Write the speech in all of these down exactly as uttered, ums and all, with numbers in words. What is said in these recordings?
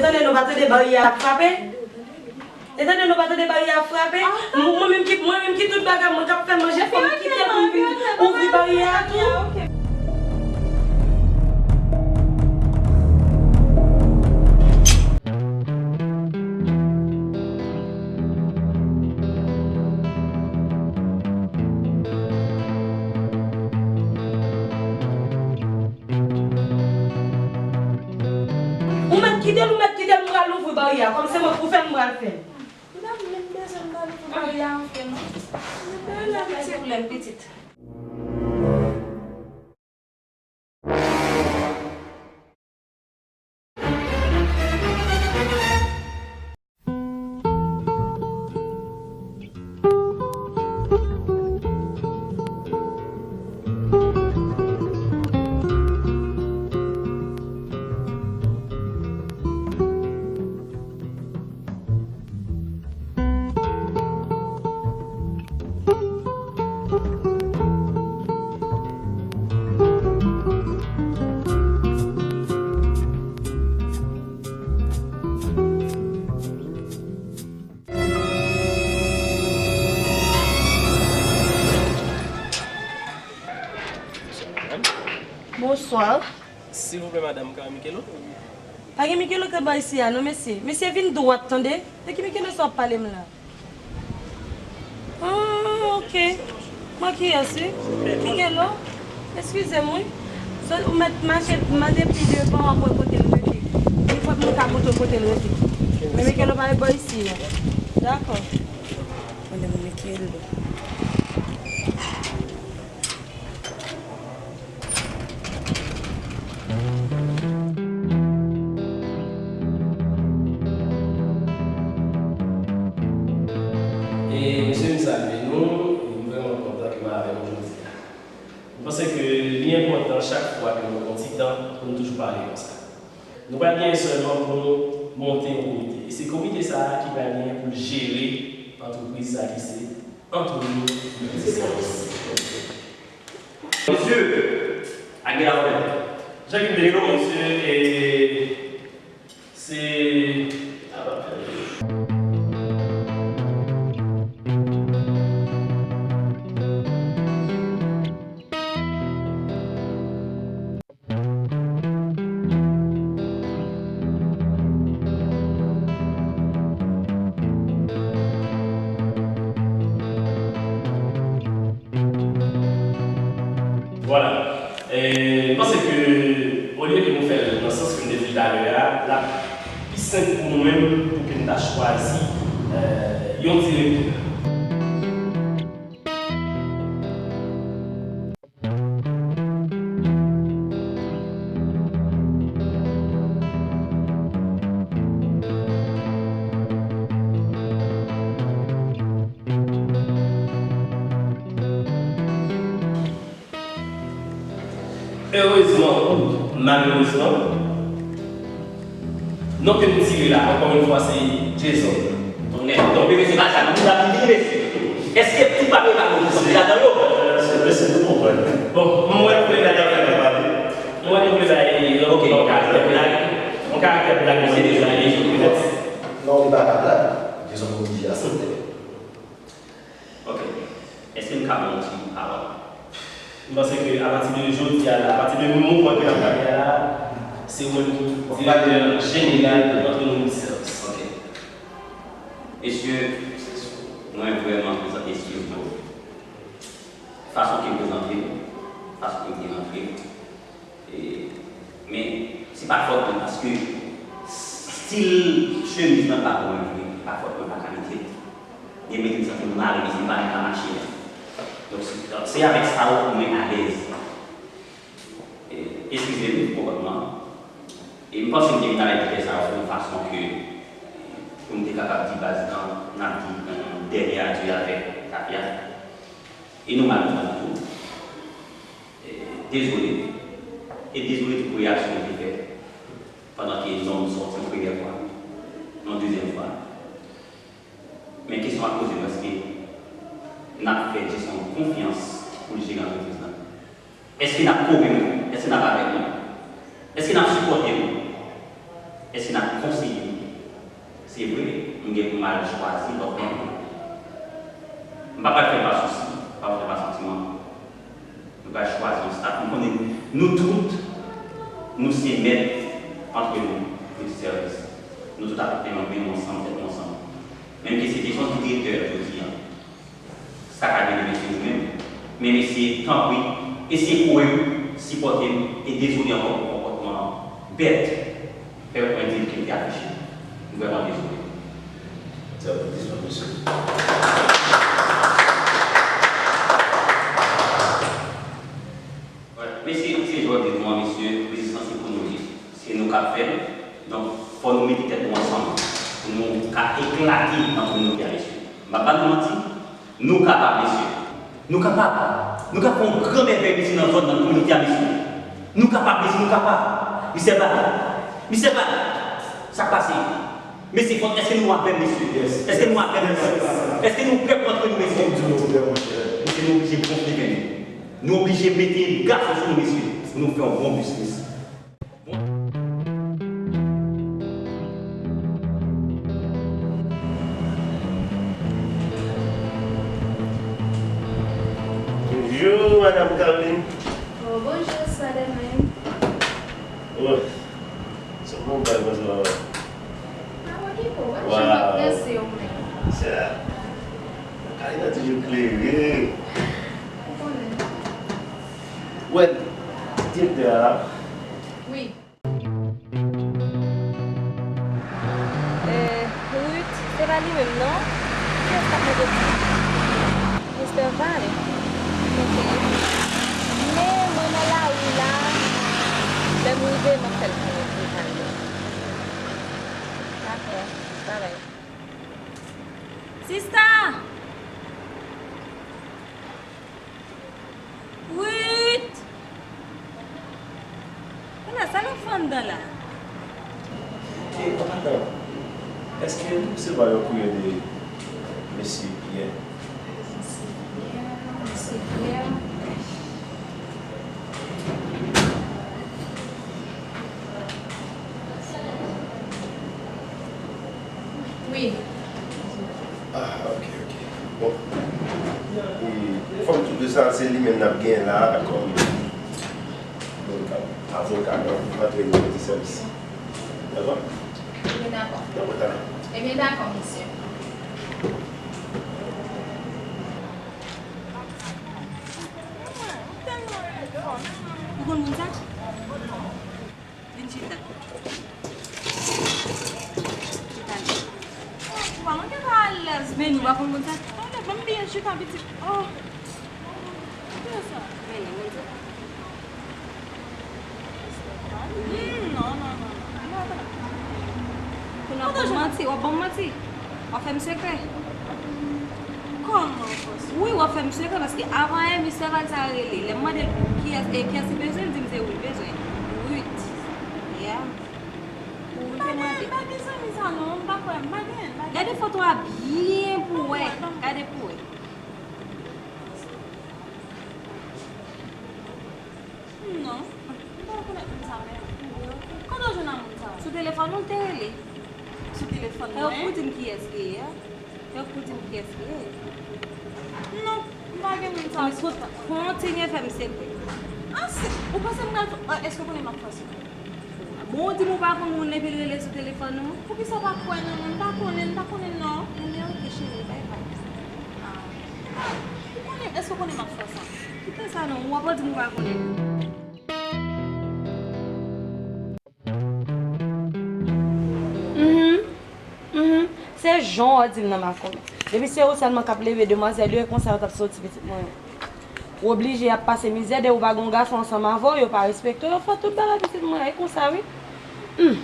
Tande, nou pa tande baryè a ap frape? E tande, nou pa tande baryè a ap frape? Mwen menm ki, mwen menm ki tout bagay mwen k ap fè manje, fò m kite pou m vin ouvri baryè a tou. Ou mèt kite l, ou mèt kite l, m pral louvri baryè a. Kòm se mwen k pou fè l, m pral fè l. M pa menm bezwen m pral louvri baryè a anfen non. Mwen pa nan pwoblèm pitit. Bonswa. Silvouplè, madanm, ka Mikelo? Pa gen Mikelo k ap bay isi a, non, mesye. Mesye, vin dwat, tande. De ki Mikelo sa w ap pale m la? Ah, ok. Mwen kiyès, wi? Mikelo? Eskize m, wi. So, ou mèt mache, mande pi devan, w ap wè kote l rete. Nenpòt moun ka montre w kote l rete. Men Mikelo pa bò isi a. Dakò. Mande m Mikelo. E, mesye, m salye nou, e m vrèman kontan ke m avè nou jodi a. M panse ke li enpòtan chak fwa ke nou pran ti tan pou nou toujou pale konsa. Nou pral genyen sèlman pou nou monte yon komite. E se komite sa a ki pral genyen pou l jere antrepriz sa a ki se Anthony Business. Mesye, a gen la wè. Jan ki mete yo, mesye, e se Vwala. E, m panse ke, olye ke nou fè l nan sans ke m te di l talè a, l ap pi senp pou nou menm pou ke n ta chwazi, e, yon direktè. Erezman ou malerezman, non ke m tire la, ankò yon fwa, se Jason. Tonnè, donk, mesye, pa sa, nou ap viv, mesye. Èske tout papye pa bon, nou sanble ladan yo? Mesye, mesye, nou konprann. Bon, m wè nou vle bay, m wè nou vle bay, ok, yon karaktè blag, yon karaktè blag, mesye, deja, e, petèt. Non, li pa ka blag. Jason oblije aksepte. Ok. Èske m ka ba w yon ti pawòl? M panse ke apati de jodi a la, apati de moman ke n ap pale a la, se ou menm ki direktè jeneral Anthony Service. Ok. Mesye, mwen vrèman prezante eskiz mwen. Fason ke m prezante m, fason ke m te rantre. E, men, se pa fòt mwen, paske stil chemiz lan pa bon mwen vre, se pa fòt mwen, pa kalite l. Li mete m santi m malrez, li pa menm ka mache. Donk, se, se avèk sa ou mwen alèz. E, eskize m pou konpòtman. E m panse m te vin avèk bagay sa yo sou yon fason ke, pou m te kapab di baz lan, n ap di yon dènye adye avèk Tafia. E nou mal konprann tou. E, dezole. E dezole tou pou reyaksyon mwen te fè pandan ke non m sòti yon premyè fwa, yon dezyèm fwa. Men kesyon ap poze m, èske n ap fè Jason konfyans pou l jere antrepriz lan? Èske n ap kore mwen? Èske n ap avèk mwen? Èske n ap sipòte mwen? Èske n ap konseye nou? Se vre, m gen pou m al chwazi lòt moun. M pa pral fè l pa sousi, m pa pral fè l pa santiman. Nou pral chwazi yon staf. Nou konnen nou tout, nou se mèt antre nou, nou se sèvis. Nou tout ap fè yon men nou ansanm, tèt nou ansanm. Menm ke se kesyon ki direktè jodi a. Sa ka vin mesye nou menm. Men mesye, tanpri, eseye kore m, sipòte m, e dezole ankò pou konpòtman bèt. Pèmèt mwen di l ke m te afiche. M vrèman dezole. Sèvis, mesye. Mesye, se jodi nou an, mesye, rezistans se pou nou ye. Se nou k ap fè l. Donk, fò nou mete tèt nou ansanm pou nou ka eklate nan kominote a, mesye. M ap ba nou manti, nou kapab, mesye. Nou kapab. Nou ka fè yon gran mèvèy, mesye, nan zòn nan, nan kominote a, mesye. Nou kapab, mesye, nou kapab. Mistè Val. Mistè Val. Sa k pase? Mesye, fò, èske nou avè m, mesye? Èske nou avè m? Èske nou prè pou antre nou, mesye? Mesye, nou oblije gonfle venn nou. Nou oblije mete gason sou nou, mesye, pou nou fè yon bon biznis. Bonjou, Madam Caroline. Oh, bonjou, Spider-Man. Oh, se bon bagay, bonjou. Mwen okipe w, wè, jan m ap prese w menm. Sa, Karina toujou klere. Ou konnen. Wè, direktè a la. Wi. Eh, Ruth, se pa li menm, non? Kiyès k ap mande pou mwen? Mistè Val. Ok. Men mwen nan lari la, lè m rive, m ap fè l konnen pou l pale. Dakò. Babay. Sista! Ruth! Kounye a, sa l ap fè anndan la? E, ann atandan, èske nou resevwa yon kourye de mesye Pyè? Mesye Pyè, mesye Pyè. Wi. Ah, ok, ok. Bon. E fò m tou di sa, se li menm n ap genyen la a kòm avoka, avoka nan antre nou mete sèvis. Dakò? Ebyen, dakò. Dakò, talè. Ebyen, dakò, mesye. Ou konn moun sa? Vin chita. Chita. Ou pa manke pa alèz. Men nou pa konn moun sa. Tande, ban m byen chita, pitit. Oh. Ki sa? Men non, moun sa. Hmm, non, non, non, non. Kounye a w ap ban m manti, w ap ban m manti. W ap fè m sekrè. Kòman w fè sa? Wi, w ap fè m sekrè, paske avan yè, mistè Val sa rele. Lè m mande l kiyès, e kiyès li bezwen, li di m se ou li bezwen. Ruth. Yeah. Ou te mande. M pa gen zanmi sa non, m pa kwè, m pa gen, m pa gen. Gade foto a byen pou w wè. Gade pou w wè. Non, m pa rekonèt moun sa menm. Kote w jwenn a moun sa? Sou telefòn ou l te rele. Sou telefòn mwen? Fè w pou di m kiyès li ye a. Fè w pou di m kiyès li ye. Non, m pa gen moun sa. Kontinye fè m sekrè. Ah, se, ou panse m pral fè, èske w konnen m ap fè sekrè? Bon, ou di m ou pa konn moun epi l rele sou telefòn ou? Poukisa w pa kwè nan mwen? M pa konnen, m pa konnen non. Ebyen, ok, cheri, bye bye. Ah. Ou konnen, èske w konnen m ap fè sa? Kite sa non, w ap di m ou pa konnen. Mhm, mhm. Se jan w di m nan, makomè. Depi se ou sèlman k ap leve demwazèl yo, e konsa yo t ap soti pitit mwen yo. Ou oblije ap pase mizè, depi ou pa gen yon gason ansanm avè w, yo pa respekte w, yo fè tout bagay pitit mwen, e konsa wi. Hmm.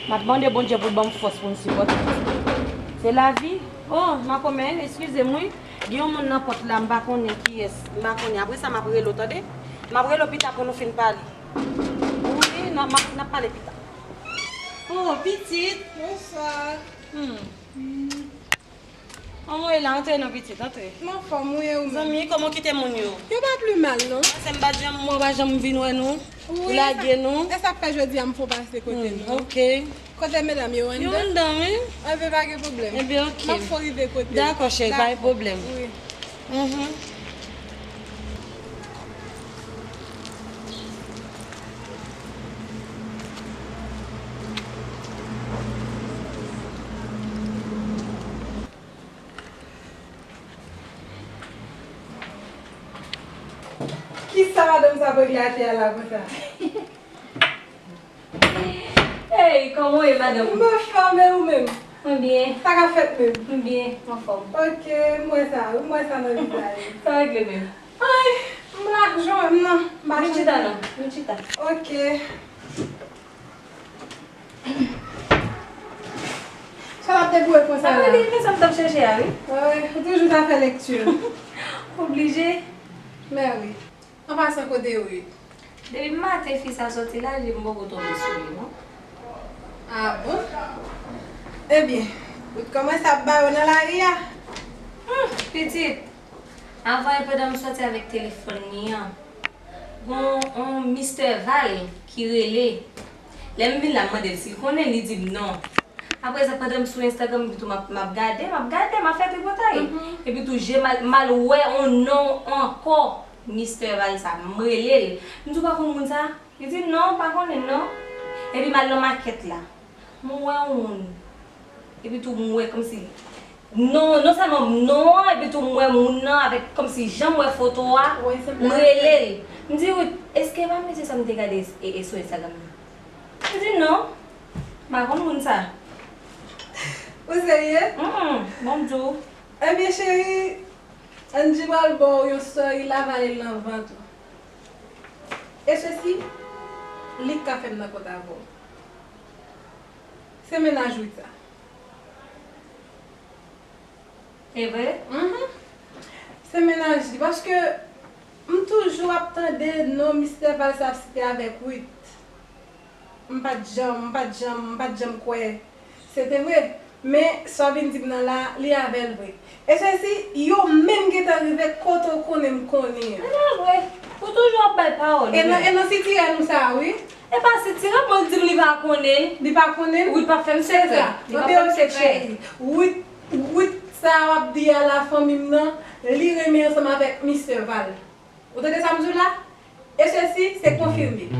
M ap mande Bondye pou l ban m fòs pou m sipòte pitit mwen. Se lavi. Oh, makomè, eskize m wi. Gen yon moun nan pòt la, m pa konnen kiyès, m pa konnen. Apre sa, m ap rele w, tande? M ap rele w pita pou nou fin pale. Wi, n ap, n ap pale pita. Oh, pitit. Bonswa. Hmm. Anmwey la, antre non pitit, antre. M anfòm, wi, e ou menm? Zanmi, kòman w kite moun yo? Yo pa pli mal, non. Paske m pa t janm wè, w pa janm vin wè nou. Wi, ou lage nou. E sa k fè jodi a m fè w pase kote nou. Hmm, ok. Kote medam yo anndan? Yo anndan, wi. Anben, pa gen pwoblèm. Enben, ok. M ap fè w rive kote. Dakò, cheri, pa gen pwoblèm. Wi. Mhm. Kisa madanm sa ap regle atè a la konsa? Hey, kòman w ye, madanm? M anfòm, e ou menm? Mwen byen. Sa k ap fèt menm? Mwen byen, m anfòm. Ok, m wè sa, m wè sa nan vizaj ou. Sa regle menm? Ay, m la, jwenn m nan. M pa chita non, vin chita. Ok. Sa w ap deboure konsa la? Sa vle di, men sa m t ap chèche a, wi. Wi, ou toujou ta fè lekti. Oblije. Men wi. An pasan, kote Ruth? Depi maten fi sa sòti la, je m poko tonbe sou li, non. Ah bon? Ebyen, Ruth kòmanse ap ba yo nan lari a. Hmm, pitit, avan yè pandan m sòti avèk telefòn li an, gon yon Mistè Val ki rele. Lè m vin la, m mande l si l konnen, li di m non. Apre sa, pandan m sou Instagram, epitou m ap, m ap gade, m ap gade, m ap fè tripotay. Mhm. Epitou, je m al, m al wè yon non ankò, Mistè Val sa, m rele l. M di, "Ou pa konn moun sa?" Li di, "Non, m pa konnen l non." Epi m al nan makèt la. M wè yon moun. Epitou, m wè kòmsi non, non sèlman non an, epitou m wè moun nan avèk kòmsi jan m wè foto a, m rele l. M di, "Ruth, èske e pa mesye sa m te gade e, e sou Instagram nan?" Li di, "Non, m pa konn moun sa." Ou serye? Mm, mm, bon, m di w. Ebyen, cheri, Angie pral ba w yon story la, vale l nan vant ou. E sesi, li k ka fè m nan kont avè w. Se mennaj Ruth sa. E vre? Mhm. Se mennaj li, paske m toujou ap tande non Mistè Val sa ap site avèk Ruth. M pa t janm, m pa t janm, m pa t janm kwè se te vre. Men, sa w vin di m nan la, li avè l vre. E sesi, yo menm gentan rive kote w konnen m konnen an. E pa vre. Ou toujou ap bay pawòl, wi. E nan, e nan sitirèl ou sa a, wi. E pa sitirèl, mwen di m li pa konnen. Li pa konnen? Wi, pa fè m sekrè. Li pa fè m sekrè. Ruth, Ruth sa w ap di a la, fanmi m nan, li renmen ansanm avèk Mistè Val. Ou tande sa m di w la? E sesi, se konfime.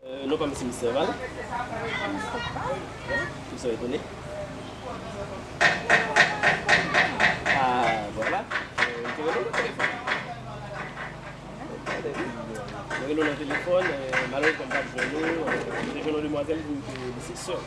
Euh, non pa m se Mistè Val. Mistè Val? Mistè Etone. Ah, vwala. Euh, m te rele w nan telefòn. Mwen rele w nan telefòn, euh, malerezman m pa t jwenn ou, euh, m te jwenn yon demwazèl ki di m ke li se sè w.